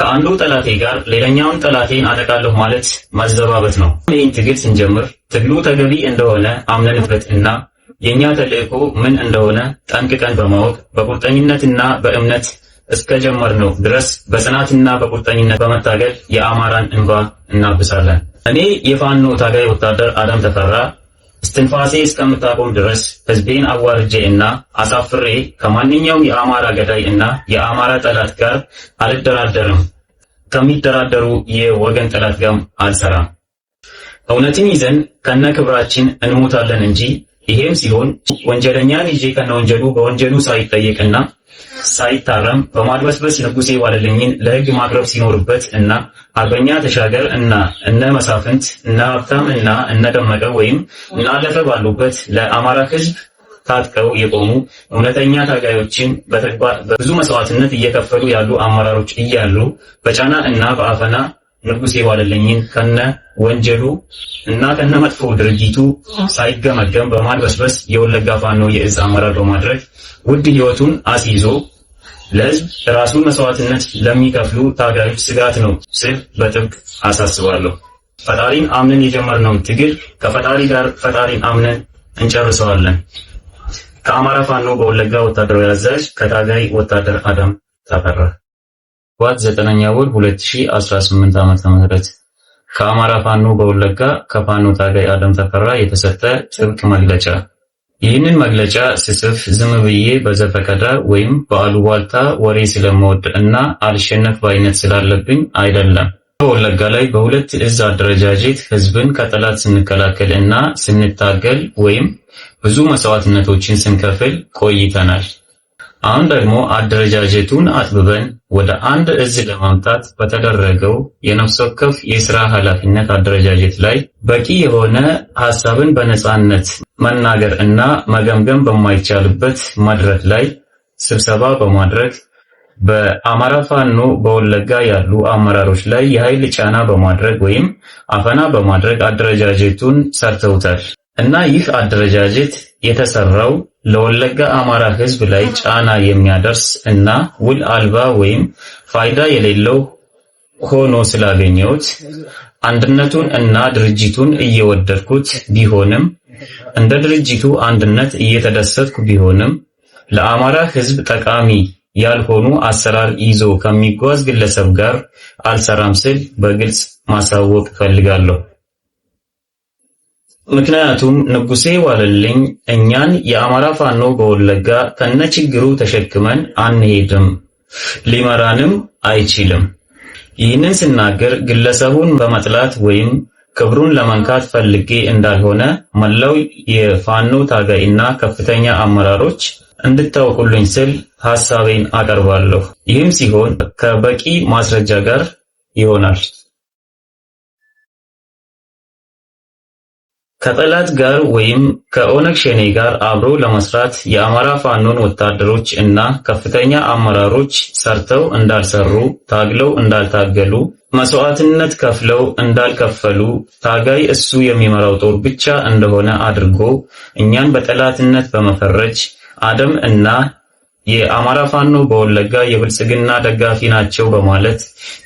ከአንዱ ጠላቴ ጋር ሌላኛውን ጠላቴን አጠቃለሁ ማለት ማዘባበት ነው። ይህን ትግል ስንጀምር ትግሉ ተገቢ እንደሆነ አምነንበት እና የእኛ ተልዕኮ ምን እንደሆነ ጠንቅቀን በማወቅ በቁርጠኝነትና በእምነት እስከጀመርነው ድረስ በጽናትና በቁርጠኝነት በመታገል የአማራን እንባ እናብሳለን። እኔ የፋኖ ታጋይ ወታደር አደም ተፈራ እስትንፋሴ እስከምታቆም ድረስ ህዝቤን አዋርጄ እና አሳፍሬ ከማንኛውም የአማራ ገዳይ እና የአማራ ጠላት ጋር አልደራደርም። ከሚደራደሩ የወገን ጠላት ጋር አልሰራም። እውነትን ይዘን ከነ ክብራችን እንሞታለን እንጂ ይሄም ሲሆን ወንጀለኛን ይዤ ከነ ወንጀሉ በወንጀሉ ሳይጠየቅና ሳይታረም በማድበስበስ ንጉሴ ዋለልኝን ለህግ ማቅረብ ሲኖርበት እና አርበኛ ተሻገር እና እነ መሳፍንት እነ ሀብታም እና እነ ደመቀ ወይም እነ አለፈ ባሉበት ለአማራ ህዝብ ታጥቀው የቆሙ እውነተኛ ታጋዮችን በተግባር ብዙ መስዋዕትነት እየከፈሉ ያሉ አመራሮች እያሉ በጫና እና በአፈና ንጉሴ ዋለልኝን ከነ ወንጀሉ እና ከነ መጥፎ ድርጊቱ ሳይገመገም በማድበስበስ የወለጋ ፋኖ የእዝ አመራር በማድረግ ውድ ህይወቱን አስይዞ ለህዝብ ራሱን መስዋዕትነት ለሚከፍሉ ታጋዮች ስጋት ነው ስል በጥብቅ አሳስባለሁ። ፈጣሪን አምነን የጀመርነውን ትግል ከፈጣሪ ጋር ፈጣሪን አምነን እንጨርሰዋለን። ከአማራ ፋኖ በወለጋ ወታደራዊ አዛዥ ከታጋይ ወታደር አደም ተፈራ። ዋት 9ኛ ወር 2018 ዓመተ ምህረት ከአማራ ፋኖ በወለጋ ከፋኖ ታጋይ አደም ተፈራ የተሰጠ ጥብቅ መግለጫ። ይህንን መግለጫ ስጽፍ ዝም ብዬ በዘፈቀደ ወይም በአሉባልታ ወሬ ስለምወድ እና አልሸነፍ ባይነት ስላለብኝ አይደለም። በወለጋ ላይ በሁለት እዝ አደረጃጀት ህዝብን ከጠላት ስንከላከል እና ስንታገል ወይም ብዙ መስዋዕትነቶችን ስንከፍል ቆይተናል። አሁን ደግሞ አደረጃጀቱን አጥብበን ወደ አንድ እዝ ለማምጣት በተደረገው የነፍስ ወከፍ የሥራ ኃላፊነት አደረጃጀት ላይ በቂ የሆነ ሐሳብን በነጻነት መናገር እና መገምገም በማይቻልበት መድረክ ላይ ስብሰባ በማድረግ በአማራ ፋኖ በወለጋ ያሉ አመራሮች ላይ የኃይል ጫና በማድረግ ወይም አፈና በማድረግ አደረጃጀቱን ሰርተውታል እና ይህ አደረጃጀት የተሰራው ለወለጋ አማራ ሕዝብ ላይ ጫና የሚያደርስ እና ውል አልባ ወይም ፋይዳ የሌለው ሆኖ ስላገኘሁት አንድነቱን እና ድርጅቱን እየወደድኩት ቢሆንም፣ እንደ ድርጅቱ አንድነት እየተደሰትኩ ቢሆንም፣ ለአማራ ሕዝብ ጠቃሚ ያልሆኑ አሰራር ይዞ ከሚጓዝ ግለሰብ ጋር አልሰራም ስል በግልጽ ማሳወቅ እፈልጋለሁ። ምክንያቱም ንጉሴ ዋለልኝ እኛን የአማራ ፋኖ በወለጋ ከነችግሩ ተሸክመን አንሄድም፣ ሊመራንም አይችልም። ይህንን ስናገር ግለሰቡን በመጥላት ወይም ክብሩን ለመንካት ፈልጌ እንዳልሆነ መላው የፋኖ ታጋይና ከፍተኛ አመራሮች እንድታውቁልኝ ስል ሐሳቤን አቀርባለሁ። ይህም ሲሆን ከበቂ ማስረጃ ጋር ይሆናል። ከጠላት ጋር ወይም ከኦነግ ሸኔ ጋር አብሮ ለመስራት የአማራ ፋኖን ወታደሮች እና ከፍተኛ አመራሮች ሰርተው እንዳልሰሩ፣ ታግለው እንዳልታገሉ፣ መስዋዕትነት ከፍለው እንዳልከፈሉ፣ ታጋይ እሱ የሚመራው ጦር ብቻ እንደሆነ አድርጎ እኛን በጠላትነት በመፈረጅ አደም እና የአማራ ፋኖ በወለጋ የብልጽግና ደጋፊ ናቸው በማለት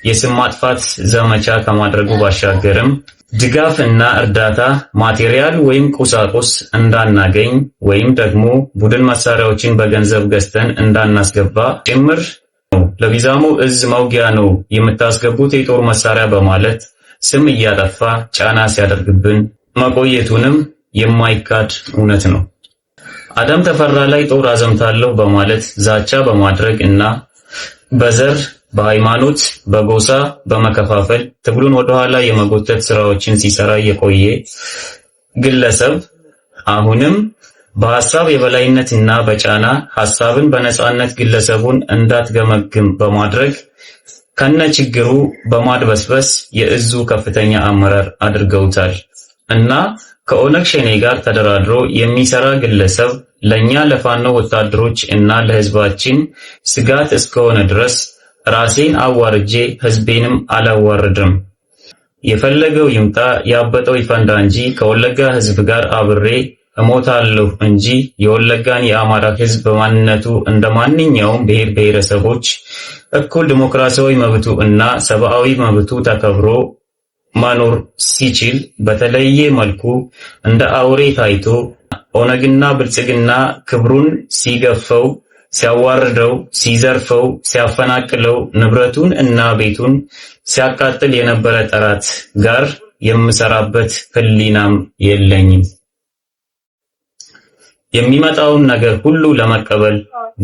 የስም ማጥፋት ዘመቻ ከማድረጉ ባሻገርም ድጋፍ እና እርዳታ ማቴሪያል ወይም ቁሳቁስ እንዳናገኝ ወይም ደግሞ ቡድን መሳሪያዎችን በገንዘብ ገዝተን እንዳናስገባ ጭምር ነው። ለቢዛሞ እዝ መውጊያ ነው የምታስገቡት የጦር መሳሪያ በማለት ስም እያጠፋ ጫና ሲያደርግብን መቆየቱንም የማይካድ እውነት ነው። አደም ተፈራ ላይ ጦር አዘምታለሁ በማለት ዛቻ በማድረግ እና በዘር፣ በሃይማኖት፣ በጎሳ በመከፋፈል ትግሉን ወደኋላ የመጎተት ስራዎችን ሲሰራ የቆየ ግለሰብ አሁንም በሐሳብ የበላይነትና በጫና ሐሳብን በነጻነት ግለሰቡን እንዳትገመግም በማድረግ ከነ ችግሩ በማድበስበስ የእዙ ከፍተኛ አመራር አድርገውታል እና ከኦነግ ሸኔ ጋር ተደራድሮ የሚሰራ ግለሰብ ለኛ ለፋኖ ወታደሮች እና ለህዝባችን ስጋት እስከሆነ ድረስ ራሴን አዋርጄ ህዝቤንም አላዋርድም። የፈለገው ይምጣ ያበጠው ይፈንዳ እንጂ ከወለጋ ህዝብ ጋር አብሬ እሞታለሁ እንጂ የወለጋን የአማራ ህዝብ በማንነቱ እንደ ማንኛውም ብሔር ብሔረሰቦች እኩል ዲሞክራሲያዊ መብቱ እና ሰብአዊ መብቱ ተከብሮ መኖር ሲችል በተለየ መልኩ እንደ አውሬ ታይቶ ኦነግና ብልጽግና ክብሩን ሲገፈው፣ ሲያዋርደው፣ ሲዘርፈው፣ ሲያፈናቅለው፣ ንብረቱን እና ቤቱን ሲያቃጥል የነበረ ጠላት ጋር የምሰራበት ህሊናም የለኝም። የሚመጣውን ነገር ሁሉ ለመቀበል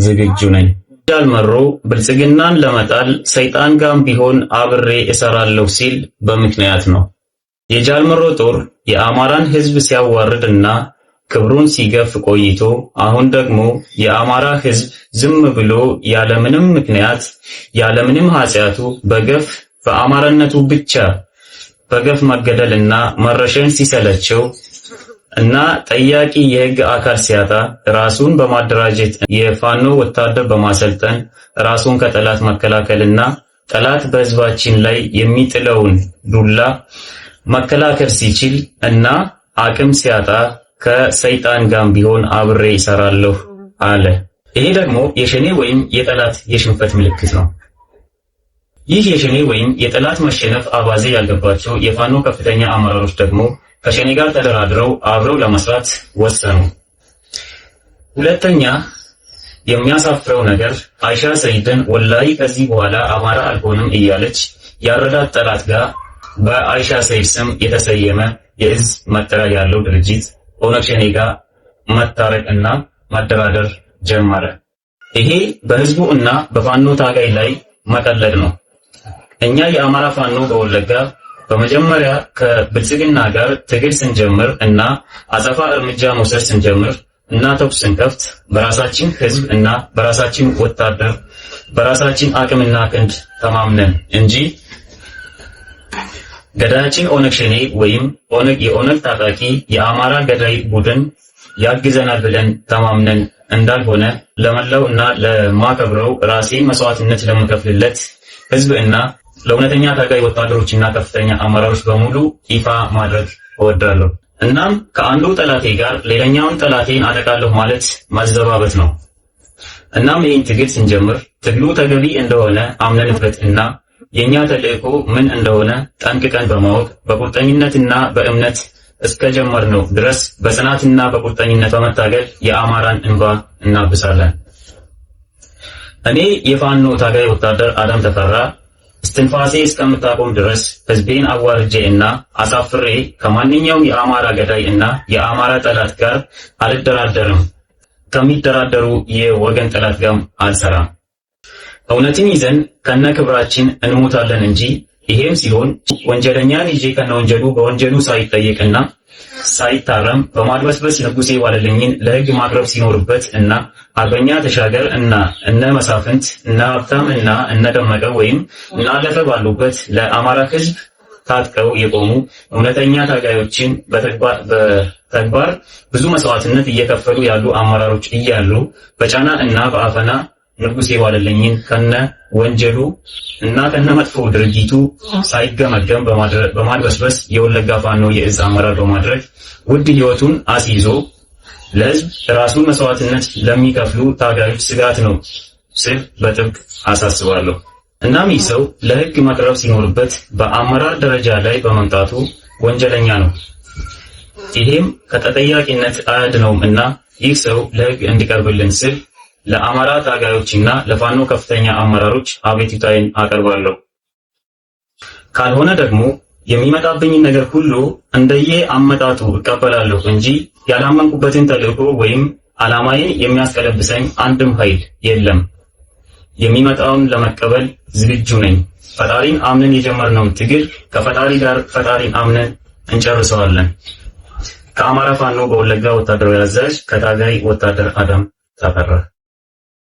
ዝግጁ ነኝ። ጃልመሮ ብልጽግናን ለመጣል ሰይጣን ጋም ቢሆን አብሬ እሰራለሁ ሲል በምክንያት ነው። የጃልመሮ ጦር የአማራን ህዝብ ሲያዋርድ እና ክብሩን ሲገፍ ቆይቶ አሁን ደግሞ የአማራ ህዝብ ዝም ብሎ ያለምንም ምክንያት ያለምንም ኃጢአቱ በገፍ በአማራነቱ ብቻ በገፍ መገደል እና መረሸን ሲሰለቸው እና ጠያቂ የህግ አካል ሲያጣ ራሱን በማደራጀት የፋኖ ወታደር በማሰልጠን ራሱን ከጠላት መከላከልና ጠላት በህዝባችን ላይ የሚጥለውን ዱላ መከላከል ሲችል እና አቅም ሲያጣ ከሰይጣን ጋር ቢሆን አብሬ እሰራለሁ አለ። ይሄ ደግሞ የሸኔ ወይም የጠላት የሽንፈት ምልክት ነው። ይህ የሸኔ ወይም የጠላት መሸነፍ አባዜ ያልገባቸው የፋኖ ከፍተኛ አመራሮች ደግሞ ከሸኔ ጋር ተደራድረው አብረው ለመስራት ወሰኑ። ሁለተኛ የሚያሳፍረው ነገር አይሻ ሰይድን ወላሂ ከዚህ በኋላ አማራ አልሆንም እያለች ያረዳት ጠላት ጋር በአይሻ ሰይድ ስም የተሰየመ የእዝ መጠሪያ ያለው ድርጅት ኦነግ ሸኔ ጋር መታረቅ እና መደራደር ጀመረ። ይሄ በህዝቡ እና በፋኖ ታጋይ ላይ መቀለድ ነው። እኛ የአማራ ፋኖ በወለጋ በመጀመሪያ ከብልጽግና ጋር ትግል ስንጀምር እና አጸፋ እርምጃ መውሰድ ስንጀምር እና ተኩስ ስንከፍት በራሳችን ህዝብ እና በራሳችን ወታደር በራሳችን አቅምና ክንድ ተማምነን እንጂ ገዳያችን ኦነግ ሸኔ ወይም ኦነግ የኦነግ ታጣቂ የአማራ ገዳይ ቡድን ያግዘናል ብለን ተማምነን እንዳልሆነ ለመላው እና ለማከብረው ራሴን መስዋዕትነት ለምከፍልለት ህዝብ እና ለእውነተኛ ታጋይ ወታደሮችና ከፍተኛ አመራሮች በሙሉ ይፋ ማድረግ እወዳለሁ። እናም ከአንዱ ጠላቴ ጋር ሌላኛውን ጠላቴን አጠቃለሁ ማለት መዘባበት ነው። እናም ይህን ትግል ስንጀምር ትግሉ ተገቢ እንደሆነ አምነንበት እና የኛ ተልእኮ ምን እንደሆነ ጠንቅቀን በማወቅ በቁርጠኝነትና በእምነት እስከጀመርነው ድረስ በጽናትና በቁርጠኝነት በመታገል የአማራን እንባ እናብሳለን። እኔ የፋኖ ታጋይ ወታደር አዳም ተፈራ እስትንፋሴ እስከምታቆም ድረስ ህዝቤን አዋርጄ እና አሳፍሬ ከማንኛውም የአማራ ገዳይ እና የአማራ ጠላት ጋር አልደራደርም። ከሚደራደሩ የወገን ጠላት ጋር አልሰራም። እውነትን ይዘን ከነ ክብራችን እንሞታለን እንጂ ይሄም ሲሆን ወንጀለኛን ይዤ ከነ ወንጀሉ በወንጀሉ ሳይጠየቅና ሳይታረም በማድበስበስ ንጉሴ ዋለልኝን ለህግ ማቅረብ ሲኖርበት እና አርበኛ ተሻገር እና እነ መሳፍንት እነ ሀብታም እና እነ ደመቀ ወይም እነ አለፈ ባሉበት ለአማራ ህዝብ ታጥቀው የቆሙ እውነተኛ ታጋዮችን በተግባር ብዙ መስዋዕትነት እየከፈሉ ያሉ አመራሮች እያሉ በጫና እና በአፈና ንጉሴ ዋለልኝን ከነ ወንጀሉ እና ከነ መጥፎ ድርጊቱ ሳይገመገም በማድበስበስ የወለጋ ፋኖ የእዝ አመራር በማድረግ ውድ ህይወቱን አስይዞ ለህዝብ ራሱን መስዋዕትነት ለሚከፍሉ ታጋዮች ስጋት ነው ስል በጥብቅ አሳስባለሁ። እናም ይህ ሰው ለህግ መቅረብ ሲኖርበት በአመራር ደረጃ ላይ በመምጣቱ ወንጀለኛ ነው። ይሄም ከተጠያቂነት አያድነውም እና ይህ ሰው ለህግ እንዲቀርብልን ስል ለአማራ ታጋዮችና ለፋኖ ከፍተኛ አመራሮች አቤቱታዬን አቀርባለሁ። ካልሆነ ደግሞ የሚመጣብኝን ነገር ሁሉ እንደየ አመጣጡ እቀበላለሁ እንጂ ያላመንኩበትን ተልዕኮ ወይም ዓላማዬን የሚያስቀለብሰኝ አንድም ኃይል የለም። የሚመጣውን ለመቀበል ዝግጁ ነኝ። ፈጣሪን አምነን የጀመርነውን ትግል ከፈጣሪ ጋር ፈጣሪን አምነን እንጨርሰዋለን። ከአማራ ፋኖ በወለጋ ወታደራዊ አዛዥ ከታጋይ ወታደር አዳም ተፈራ።